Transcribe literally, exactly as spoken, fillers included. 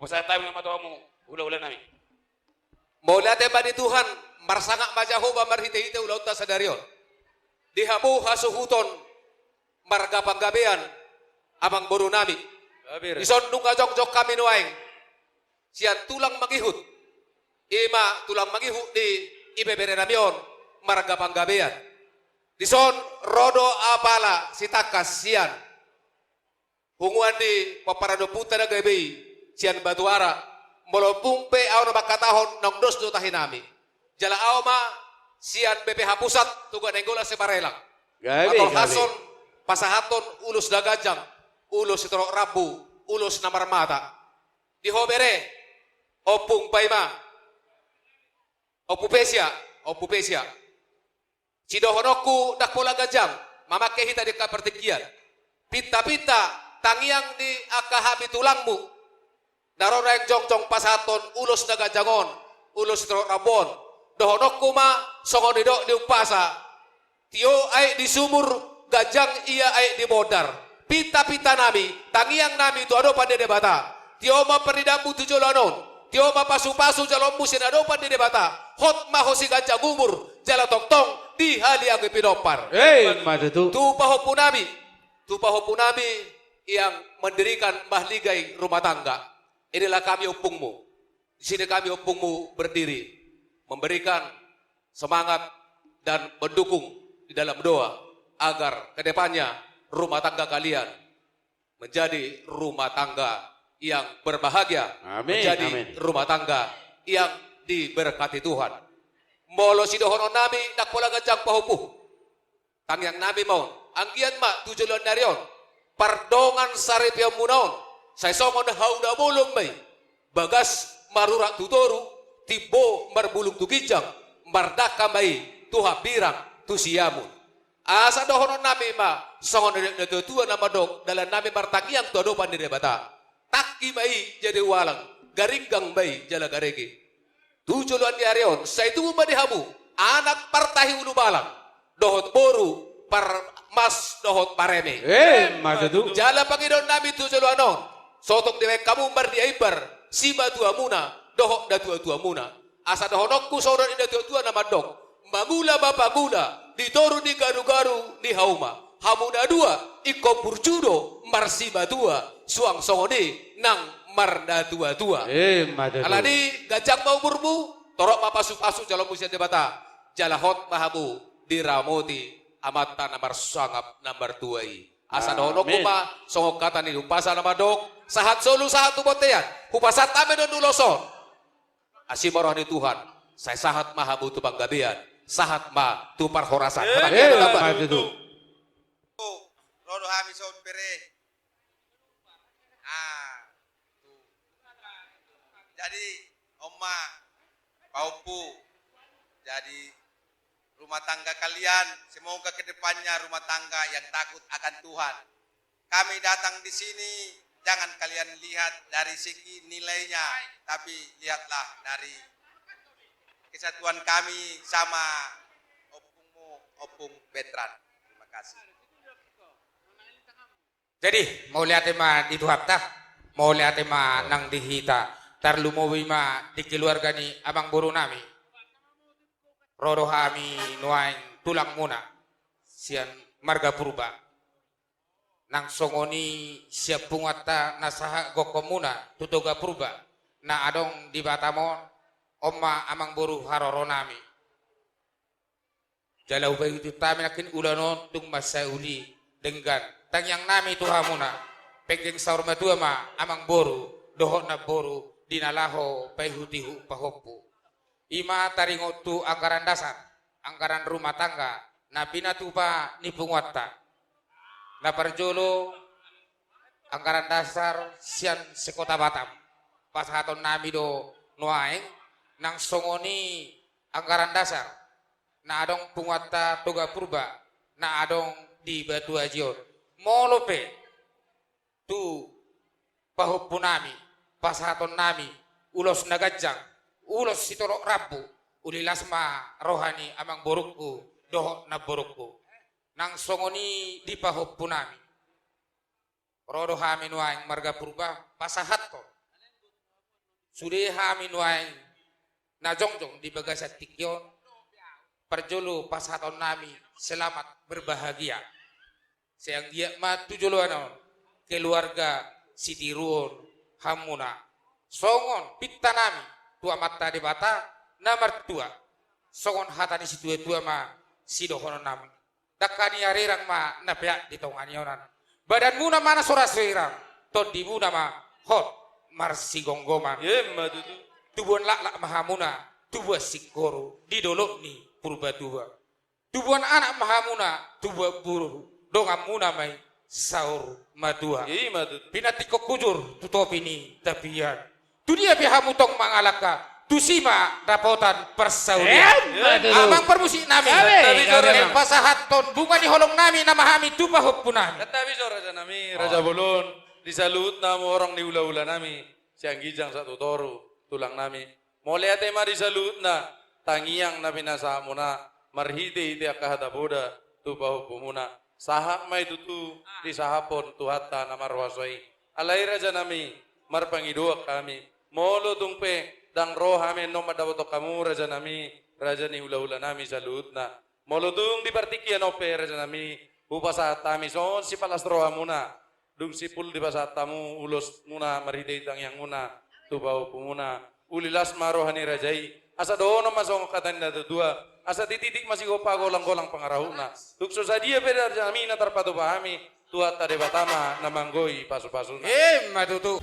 Sahat hami ma tu hamu hulahula nami. Mauliate ma di Tuhan, marsangap ma Jahowa marhitehite ulaonta sadari on. Di hamu hasuhuton marga Panggabean, amangboru nami. Dison nunga jongjong hami nuaeng sian tulang mangihut. I ma tulang mangihut ni ibebere nami on marga Panggabean. Dison ro do apala sitangkas sian punguan ni pomparan ni ompunta na gabe i sian Batuara. Molo ompung pe ahu na mangkatahon naung dos do tahi nami. Jala ahu ma sian B P H pusat Toga Nainggolan Siparelang. Gabe, gabe. Patolhashon pasahathon ulos na ganjang, ulos sitorop rambu, ulos na marmata. Di ho bere, ompung Paima, ompu Pesia, ompu Pesia. Sidohononku ndang pola ganjang, mamangke hita di angka partingkian. Pintapinta, tangiang ni angka hami tulangmu na ro naeng jongjong pasahathon ulos na ganjang on, ulos sitorop rambu on. Dohononku ma songon nidok ni umpasa: Tio aek di sumur, ganjang ia aek di bondar. Pintapinta nami, tangiang nami tu adopan ni Debata. Tio ma parnidaanmu tu joloan on. Tio ma pasupasu jaloonmu sian adopan ni Debata. Hot ma ho siganjang umur jala tongtong dihaliangi pinompar. Emma tutu. Tu pahompu nami, tu pahompu nami yang mendirikan Mahligai Rumah Tangga. Inilah kami ompungmu. Di sini kami ompungmu berdiri, memberikan semangat dan mendukung di dalam doa agar ke depannya rumah tangga kalian menjadi rumah tangga yang berbahagia, amin, menjadi, amin, rumah tangga yang diberkati Tuhan. Molo sidohonon nami ndang pola ganjang pahompu. Tangiang nami ma on, anggiat ma tu joloan ni ari on, pardongan saripeonmuna on, sai songon hau na bolon ma i, bagas marurat tu toru, timbo marbulung tu ginjang, mardangka ma i tu hambirang tu siamun. Asa dohonon nami ma songon nidok ni natuatua na mandok, dalan nami martangiang tu adopan ni Debata. Tangki ma i jadi ualang, garinggang ma i jala garege. Tu joloan ni ari on, sai tubu ma di hamu anak partahi ulubalang, dohot boru parmas dohot pareme. Emma tutu. Jala pangidoan nami tu joloan on, so tung dibaen hamu mardia imbar simatuamuna dohot natuatuamuna. Asa dohononku songon nidok ni natuatua na mandok: Mangula ma pangula di toru ni garugaru ni hauma. Hamu na dua ingkon burju do marsimatua, suang songon i nang marnatuatua. Emma tutu. Alani ganjang ma umurmu, torop ma pasupasu jaloonmu sian Debata, jala hot ma hamu diramoti Amanta na marsangap na martua i. Asa, amin, dohononku ma songon hata ni umpasa na mandok: Sahat solu sahat tu bontean, hupasahat hami do ulos on. Asi ma roha ni Tuhan, sai sahat ma hamu tu panggabean, sahat ma tu parhorasan. Emma tutu. Ro do hami son bere. Ah, tu. Jadi, on ma pahompu. Jadi, rumah tangga kalian, semoga ke depannya rumah tangga yang takut akan Tuhan. Kami datang di sini, jangan kalian lihat dari segi nilainya, tapi lihatlah dari kesatuan kami sama ompungmu, Ompung Betran. Terima kasih. Jadi, mauliate ma di Tuhanta, mauliate ma nang di hita, tarlumobi ma di keluarga ni amangboru nami. Ro do hami nuaeng tulangmuna sian marga Purba. Nang songon i sian punguanta na sahat gokhonmuna tu Toga Purba na adong di Batam on, on ma amangboru haroro nami. Jala hupaihutihut hami nangkin ulaon on tung mansai uli denggan. Tangiang nami tu hamuna, penggeng saur matua ma amangboru dohot namboru di na laho paihutihut pahompu. I ma taringot tu anggaran dasar, anggaran rumah tangga na pinatupa ni punguanta. Na parjolo, anggaran dasar sian sekota Batam. Pasahaton nami do nuaeng, nang songon i anggaran dasar na adong punguanta Toga Purba na adong di Batu Aji on. Molo pe tu pahompu nami, pasahaton nami ulos na ganjang, ulos sitorop rambu, uli las ma roha ni amangborungku dohot namborungku. Nang songon i di pahompu nami. Ro do hami nuaeng marga Purba pasahathon Sude hami nuaeng na jongjong di bagasan tingki on, parjolo pasahaton nami selamat berbahagia. Sai anggiat ma tu joloan on keluarga sitiruon hamuna. Songon pinta nami tu Amanta Debata na martua, songon hata ni situatua ma sidohonon nami. Dangka ni arerang ma na peak di tonga ni onan. Badanmuna ma na so ra sirang, tondimuna ma hot marsigomgoman. Emma tutu. Tubuan laklak ma hamuna, tubuan singkoru di dolok ni Purbatua. Tubuan anak ma hamuna, tubuan boru, donganmuna ma i saur matua. Emma tutu. Pinantikhon hujur tu topi ni tapian. Tu dia pe hamu tong mangalangka, tusi ma dapotan parsaulian. Emma tutu. Amang parmusik nami. Gabe, gabe, gabe. Pasahathon bunga ni holong nami nama hami tu pahompu nami. Santabi jo raja nami, raja bolon, di saluhutna hamu horong ni hulahula nami, sian ginjang sahat tu toru, tulang nami. Mauliate ma di saluhutna tangiang na pinasahatmuna marhitehite angka hata poda tu pahompumuna. Sahat ma i tutu disahaphon Tuhanta na marhuaso i. Alai raja nami, marpangidoan hami, molo tung pe ndang ro hami annon mandapothon hamu raja nami, raja ni hulahula nami saluhutna. Molo tung di partingkian on pe raja nami, hupasahat hami songon sipalas rohamuna, dung simpul dipasahat hamu ulosmuna marhite tangiangmuna tu pahompumuna. Uli las ma roha ni raja i, asa dohonon ma songon hata ni natuatua, asa tititik ma sigompa, golanggolang pangarahutna. Tung so sadia pe raja nami na tarpatupa hami, Tuhanta Debata ma na manggohi pasupasuna. Emma tutu.